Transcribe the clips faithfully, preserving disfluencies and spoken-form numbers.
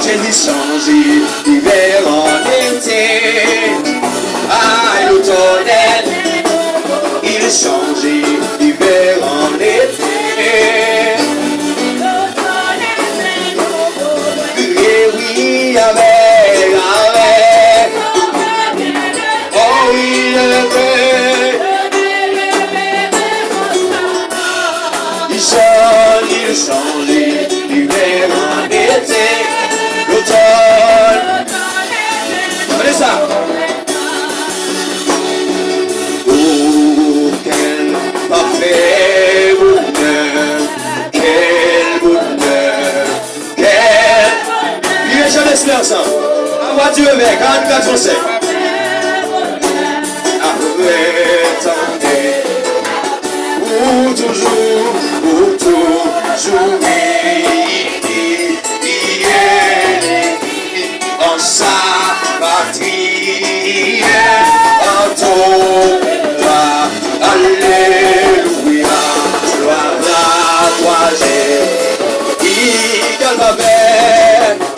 Il change d'hiver en été. Ah, l'automne, il change d'hiver en été. Eh oui, avec, avec. Oh, il le veut. Il change, il change, l'hiver en été, l'automne. Regardez ça. Oh, quel parfait bonheur, quel bonheur. Kè, li rejwenn espè ansanm. La voix du réveil, karannkat sèt. Apre tande, pou toujou, pou toujou, wi, wi, wi, an sa patri, an to pa, alelouya, glwa a twa, Jezi. Kèl favè,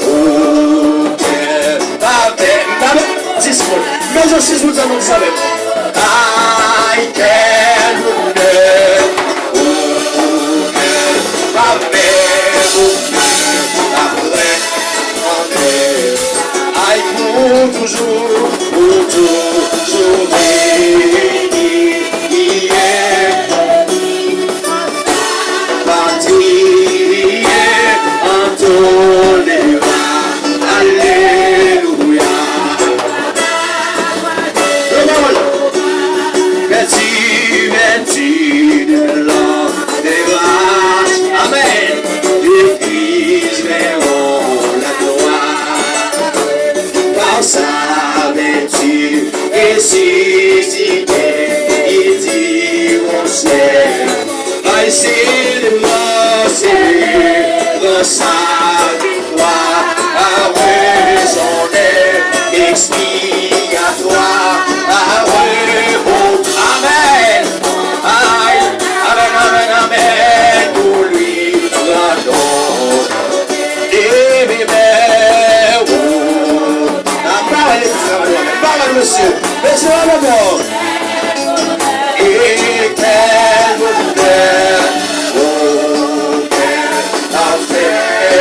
oh, kèl favè. M ta met dis moun. Mezon sis moun sa moun sa menm. Ay, kèl bonè, oh, kèl favè, oh, kèl favè. Ay, pou toujou, pou toujou beni, patri, an tolera, alelouya. Pèdi, pèdi de blan. Dégage, amen. L'église verront la gloire. Par sa vertu ressuscité, ils diront ciel, Ay, c'est le mort, c'est le grand salut. Wa a rezon de ekspiyatwa a reponn. Amen. Ay, amen, amen, amen. Pour lui, grandeur. Amen. Oh. Amen. Amen, mesye. Mesye, amen. Et quel bonheur, oh, quel parfait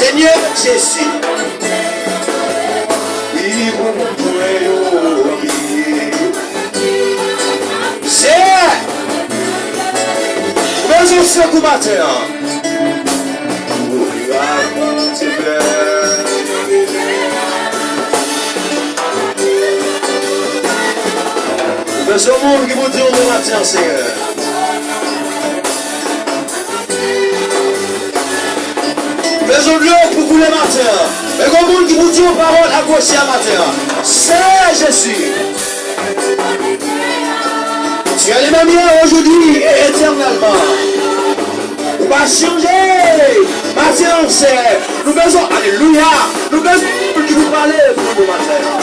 Senyè Jezi. Wi, pou mwen yo, wi. Senyè, nou bezwen sekou maten an. Wi, a, Bondye bèl. Nou bezwen moun ki pou di yon mo maten an, Senyè. Bezwen dlo pou koule maten an. Men gen moun ki pou di yon pawòl ak woche a maten an. Senyè Jezi, tu es le même hier, aujourd'hui et éternellement. Ou pa chanje. Maten an, Senyè, nou bezwen, alelouya, nou bezwen moun ki pou pale pou nou maten an.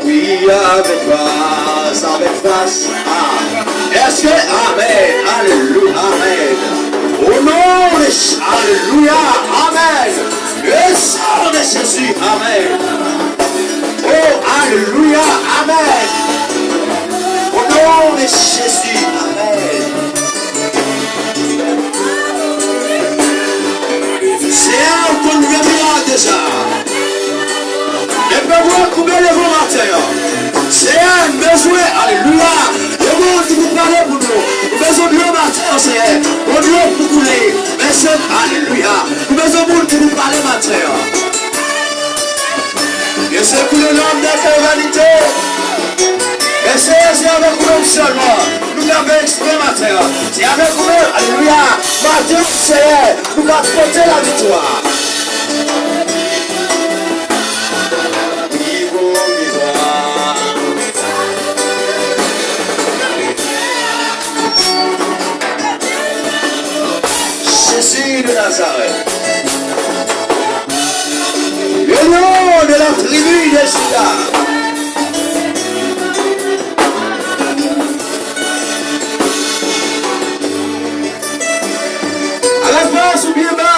Wi, avèk fas, avèk fas. Ah. Èske, amèn, alelouya, amèn. O non de, alelouya, amèn. Le sang de Jésus, amèn. Oh, alelouya, amèn. O non de Jezi, amèn. Senyè, ou konn fè mirak deja. Epi w ap koube devan maten an. Senyè, m bezwen, alelouya, yon moun ki pou pale pou nou. Nou bezwen dlo maten an, Senyè. Yon dlo pou koule. Mesye, alelouya. Nou bezwen moun ki pou pale maten an. Dieu secoue l'homme de tes vanités. Men Senyè, se avèk ou menm sèlman nou ka fè eksplwa maten an. Se avèk ou menm, alelouya, maten an, Senyè, nou ka pote laviktwa. Jésus de Nazareth, le lion de la tribu de Juda. Avèk fòs ou byen ba,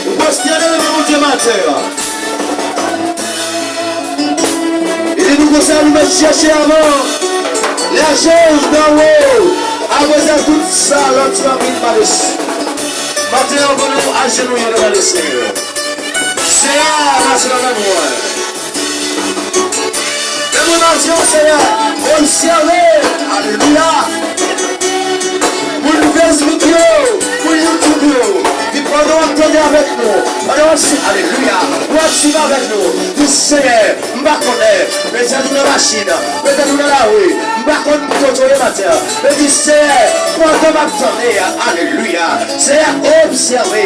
ou pwostène devan Bondye maten an. Li di nou konsa, nou mèt chèche avan lèchèz d'en haut, apre sa tout sa lòt yo ap vin padesi. Maten an, pandan nou ajenouye devan Lesenyè, Senyè a pase nan men mwen. Lè mwen mache, Senyè, obsève, alelouya. Moun Facebook yo, moun YouTube yo, ki pandan w ap tande avèk nou, pandan w ap swiv, alelouya, w ap swiv avèk nou, di Senyè, m pa konnen, petèt ou nan machin, petèt ou nan lari, m pa konn kote w ye maten an, men di Senyè, pandan m ap tande a, alelouya, Senyè, obsève.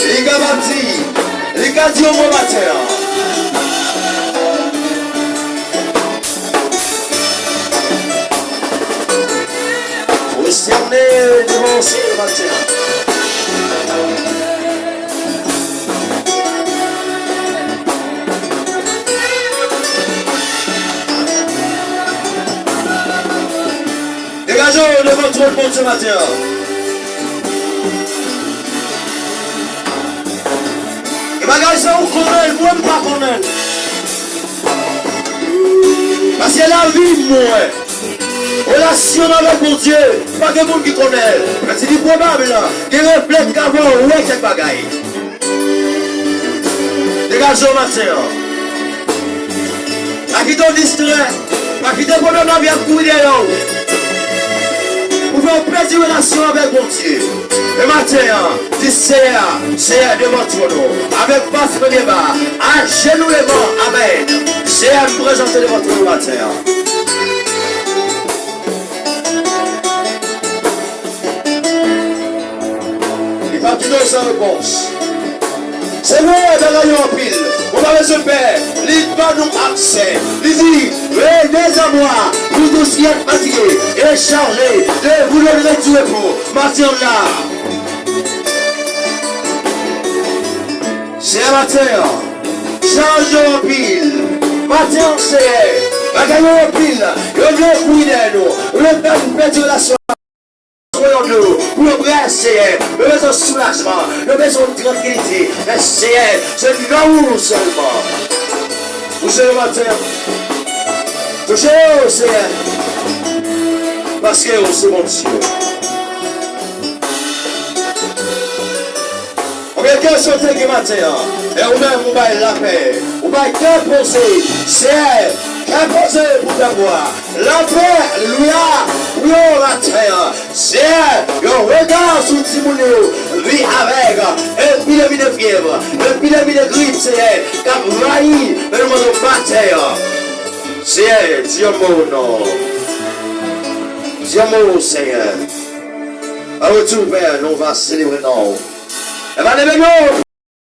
Li kapab di, li ka di yon mo maten an. Pwostène devan Senyè maten an. Degaje w devan twòn Bondye maten an. E bagay sa ou konnen l, mwen m pa konnen l. Paske lavi mwen, relasyon m avèk Bondye, pa gen moun ki konnen l. Men se li pwobab, gen reflèks k ap fè w wè kèk bagay. Degaje w maten an. Pa kite w distrè. Pa kite pwoblèm lavi ap kouri dèyè w pou fè w pèdi relasyon avèk Bondye. Men maten an, di Seyè a, Seyè, devan twòn ou, avèk fas premye ba, ajenouyeman, amèn. Seyè, m prezante devan twòn ou maten an. Li p ap kite w san repons. Se vre, bagay yo anpil. Ou pa bezwen pè. Li ban nou aksè. Li di, venez à moi, vous tous qui êtes fatigués et chargés, je vous donnerai du repos. Maten an la. Seyè, maten an, chaj yo anpil. Maten an, Seyè, bagay yo anpil. Yo vle kouri dèyè nou. Yo vle fè nou pèdi relasyon. Yo vle, pou yo prè, Seyè, yo bezwen soulajman, yo bezwen trankilite. Men, Seyè, se nan ou sèlman. Touche yo maten an. Touche yo, Seyè. Paske ou se Bondye. Ke sote gen maten an, e ou menm ou bay lapè, ou bay kè poze, Seyè, kè poze pou pèp ou a. Lapè, alelouya, pou yo maten an. Seyè, yon rega sou timoun yo, vi avèg, epidemi de fyèv, epidemi de grip, Seyè, k ap rayi, men nou mande w maten an. Seyè, di yon mo non. Di yon mo, Seyè. An retou, Pè, nou va selebre non. E va leve nou.